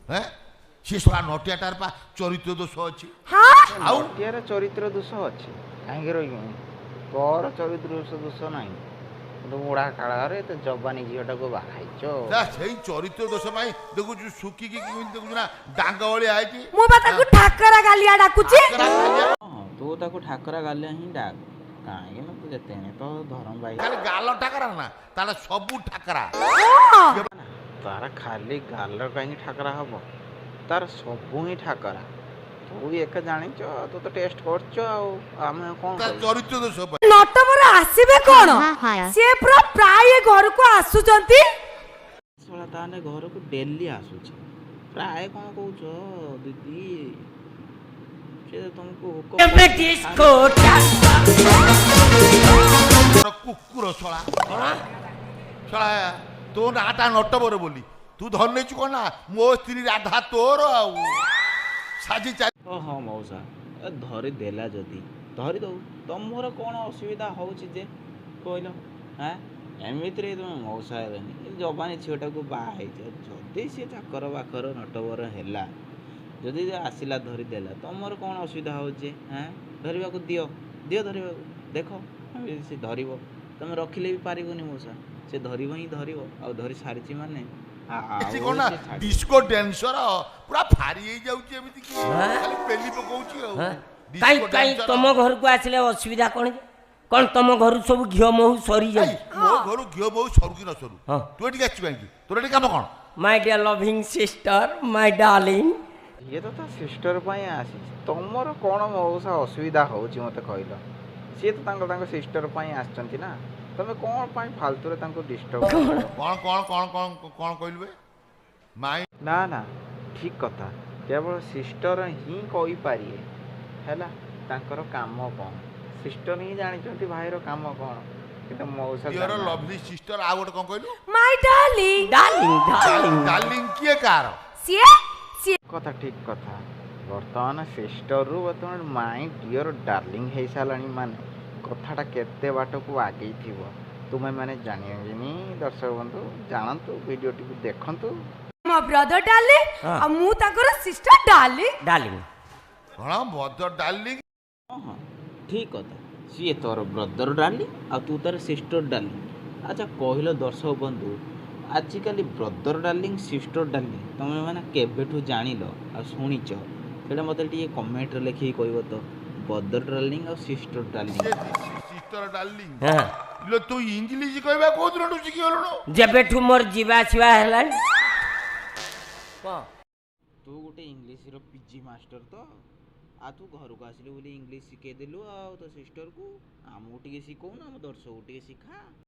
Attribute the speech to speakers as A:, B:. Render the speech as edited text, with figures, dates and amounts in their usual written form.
A: ହେଁ, ସିଏ ଶଳା ନଟିଆଟାର ପା ଚରିତ୍ର ଦୋଷ ଅଛି।
B: ହଁ।
A: ଆଉ
C: ନଟିଆର ଚରିତ୍ର ଦୋଷ ଅଛି, କାହିଁକି ରହିବନି? ତୋର ଚରିତ୍ର ଦୋଷ ନାହିଁ, କିନ୍ତୁ ବୁଢ଼ା କାଳରେ ଏତେ ଯବାନୀ ଝିଅଟାକୁ ବାହା ହେଇଛ।
A: ତା ସେଇ ଚରିତ୍ର ଦୋଷ ପାଇଁ ଦେଖୁଛୁ, ଶୁଖିକି କେମିତି ଦେଖୁଛୁ ନା, ଡାଙ୍ଗ ଭଳିଆ ହେଇଛି।
B: ମୁଁ ବା ତାକୁ ଠାକରା ଗାଲିଆ ଡାକୁଛି।
A: ଠାକରା ଗାଲିଆ।
C: ହଁ, ତୁ ତାକୁ ଠାକରା ଗାଲିଆ ହିଁ ଡାକ, କାହିଁକି ନା ତୁ ଯେତେ ହେନେ ତ ଧରମ ଭାଇ।
A: ଖାଲି ଗାଲ ଠାକରା ନା, ତାହେଲେ ସବୁ ଠାକରା।
B: ହଁ।
C: ତାର ଖାଲି ଗାଲ କାହିଁକି ଠାକରା ହବ? ତାର ସବୁ ହିଁ ଠାକରା। ତୁ ଏକା ଜାଣିଛ, ତୁ ତ ଟେଷ୍ଟ କରୁଛ, ଆଉ ଆମେ କଣ
A: ତା
C: କହିବୁ?
A: ଚରିତ୍ର ଦୋଷ ପାଇଁ।
B: ନଟବର ଆସିବେ କଣ, ସିଏ ପୁରା ପ୍ରାୟ ଘରକୁ ଆସୁଛନ୍ତି।
C: ଶଳା ତାହେଲେ ଘରକୁ ଡେଲି ଆସୁଛି ପ୍ରାୟ। କଣ କହୁଛ ଦିଦି? ସେ ତ ତମକୁ ହୁକ
D: ଡିସ୍କୋ।
A: ତୋର କୁକୁର ଶଳା, ଶଳା, ତୋ ନାଁଟା ନଟବର ବୋଲି ତୁ ଧରି ନେଇଛୁ କଣ ନା ମୋ ସ୍ତ୍ରୀ ରାଧା ତୋର ଆଉ ସାଜି ଚାଲି।
C: ଓ ହଁ ମଉସା, ଏ ଧରି ଦେଲା ଯଦି ଧରି ଦଉ, ତମର କଣ ଅସୁବିଧା ହଉଛି ଯେ କହିଲ? ହାଁ, ଏମିତିରେ ତମେ ମଉସା ହେଲେନି, ଏ ଯବାନୀ ଝିଅଟାକୁ ବାହା ହେଇଛ। ଯଦି ସିଏ ଚାକର ବାକର ନଟବର ହେଲା, ଯଦି ଆସିଲା ଧରିଦେଲା, ତମର କଣ ଅସୁବିଧା ହଉଛି? ହାଁ, ଧରିବାକୁ ଦିଅ, ଦିଅ ଧରିବାକୁ। ଦେଖ ଏମିତି ସେ ଧରିବ, ତମେ ରଖିଲେ ବି ପାରିବନି ମଉସା। ସେ ଧରିବ ହିଁ ଧରିବ, ଆଉ ଧରି ସାରିଛି ମାନେ ଆଉ
A: ସେ କଣ ନା
C: ସେ ଛାଡ଼ିବନି।
A: ଡିସ୍କୋ ଡ୍ୟାନ୍ସର ପୁରା ଫାରି ହେଇଯାଉଛି, ଏମିତି କି ଖାଲି ପେଲି ପକଉଛି। ଆଉ
D: କାଇଁ
A: ଡିସ୍କୋ
D: କାଇଁ
A: ଡ୍ୟାନ୍ସର।
D: ତମ ଘରକୁ ଆସିଲେ ଅସୁବିଧା କଣ ଯେ? କଣ ତମ ଘରୁ ସବୁ ଘିଅ ମହୁ ସରିଯାଉଛି?
A: ଏଇ, ମୋ ଘରୁ ଘିଅ ମହୁ ସରୁ କି ନ ସରୁ, ତୁ ଏଠିକି ଆସିଛୁ କାହିଁକି? ତୋର ଏଠି କାମ କଣ?
D: My dear loving sister, my darling.
C: ଇଏ ତ ତା ସିଷ୍ଟର ପାଇଁ ଆସିଛି। ତମର କଣ ମଉସା ଅସୁବିଧା ହଉଛି ମତେ କହିଲ? ସିଏ ତ ତାଙ୍କ ତାଙ୍କ ସିଷ୍ଟର ପାଇଁ ଆସିଛନ୍ତି ନା, ତମେ କଣ ପାଇଁ ଫାଲତୁରେ ତାଙ୍କୁ ଡିଷ୍ଟର୍ବ?
A: କଣ କଣ କଣ କଣ କଣ କହିଲୁ ବେ ମାଇ?
C: ନା ନା, ଠିକ କଥା। କେବଳ ସିଷ୍ଟର ହିଁ କହିପାରିବେ ହେଲା ତାଙ୍କର କାମ କଣ। ସିଷ୍ଟର ହିଁ ଜାଣିଛନ୍ତି ଭାଇର କାମ କଣ, କିନ୍ତୁ ମଉସା
A: ଡିଅର
C: ଜାଣିନାହାନ୍ତି।
A: ଲଭଲି ସିଷ୍ଟର, ଆଉ ଗୋଟେ କଣ କହିଲୁ?
B: ମାଇ ଡାର୍ଲିଂ।
D: Darling, darling.
A: ଡାର୍ଲିଂ କିଏ କାହାର?
B: ସିଏ ସିଏ
C: କଥା ଠିକ କଥା। ବର୍ତ୍ତମାନ ସିଷ୍ଟରରୁ ବର୍ତ୍ତମାନ ମାଇ ଡିଅର ଡାର୍ଲିଂ ହେଇସାରିଲାଣି, ମାନେ କଥାଟା କେତେ ବାଟକୁ ଆଗେଇଥିବ ତୁମେ ମାନେ ଜାଣିବେନି। ଦର୍ଶକ ବନ୍ଧୁ, ଜାଣନ୍ତୁ, ଭିଡ଼ିଓଟିକୁ ଦେଖନ୍ତୁ।
B: ମୋ ବ୍ରଦର ଡାର୍ଲିଂ। ଆଉ ମୁଁ ତାଙ୍କର ସିଷ୍ଟର ଡାର୍ଲିଂ।
D: ଡାର୍ଲିଂ।
A: କଣ ବଦ ଡାର୍ଲିଂ?
C: ହଁ ହଁ, ଠିକ କଥା। ସିଏ ତୋର ବ୍ରଦର ଡାର୍ଲିଂ ଆଉ ତୁ ତାର ସିଷ୍ଟର ଡାର୍ଲିଂ। ଆଚ୍ଛା କହିଲ ଦର୍ଶକ ବନ୍ଧୁ, ଆଜିକାଲି ବ୍ରଦର ଡାର୍ଲିଂ, ସିଷ୍ଟର ଡାର୍ଲିଂ ତମେ ମାନେ କେବେଠୁ ଜାଣିଲ ଆଉ ଶୁଣିଛ, ସେଇଟା ମୋତେ ଟିକେ କମେଣ୍ଟରେ ଲେଖିକି କହିବ ତ। ବ୍ରଦର ଡାର୍ଲିଂ ଆଉ ସିଷ୍ଟର ଡାର୍ଲିଂ।
A: Sister darling.
D: ହଁ।
A: ଇଲୋ, ତୁ ଇଂଲିଶ କହିବା କୋଉ ଦିନଠୁ ଶିଖିଗଲୁଣୁ?
D: ଯେବେଠୁ ମୋର ଯିବା ଆସିବା ହେଲାଣି। କଣ?
C: ତୁ ଗୋଟେ ଇଂଲିଶର ପିଜି ମାଷ୍ଟର ତ, ଆଉ ତୁ ଘରକୁ ଆସିଲୁ ବୋଲି ଇଂଲିଶ ଶିଖେଇଦେଲୁ ଆଉ ତୋ ସିଷ୍ଟରକୁ। ଆମକୁ ଟିକେ ଶିଖଉନୁ? ଆମ ଦର୍ଶକକୁ ଟିକେ ଶିଖା।